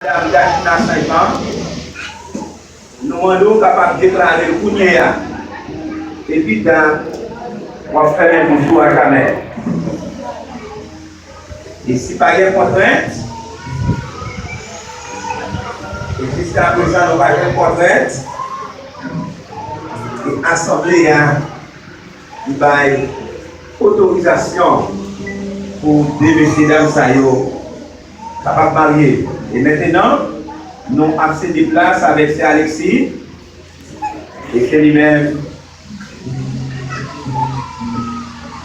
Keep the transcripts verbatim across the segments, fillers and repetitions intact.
Dam Dakina Saint-Jean, nou mande w kapab deklare l kounye a. Epi ta, w ap fèmen bouch ou akamè. E si pa gen kontrent, e jiska prezan nou pa gen kontrent, e asanble a li bay otorizasyon pou de mesye dam sa yo kapab marye. E mentenan, nou ap sede plas avèk sè Alexis, e ke li menm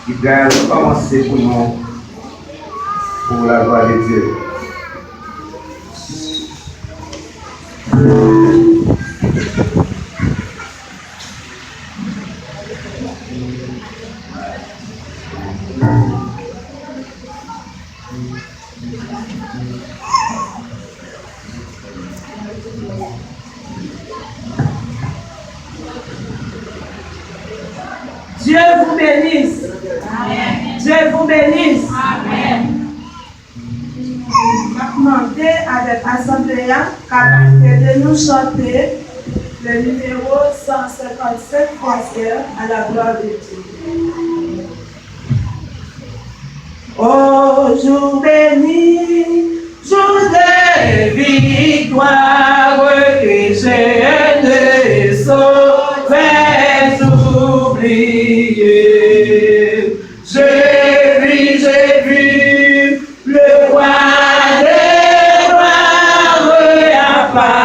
ki pral kòmanse pou nou, pou la glwa de Dye. Dieu vous bénisse. Dieu vous bénisse. M ap mande avèk asanble a kapab ede nou chante le numéro cent cinquante-sept, Français, à la gloire de Dieu. Ô jour béni, jour de victoire, que je ne saurais oublier. J'ai vu, j'ai vu le roi des rois, à part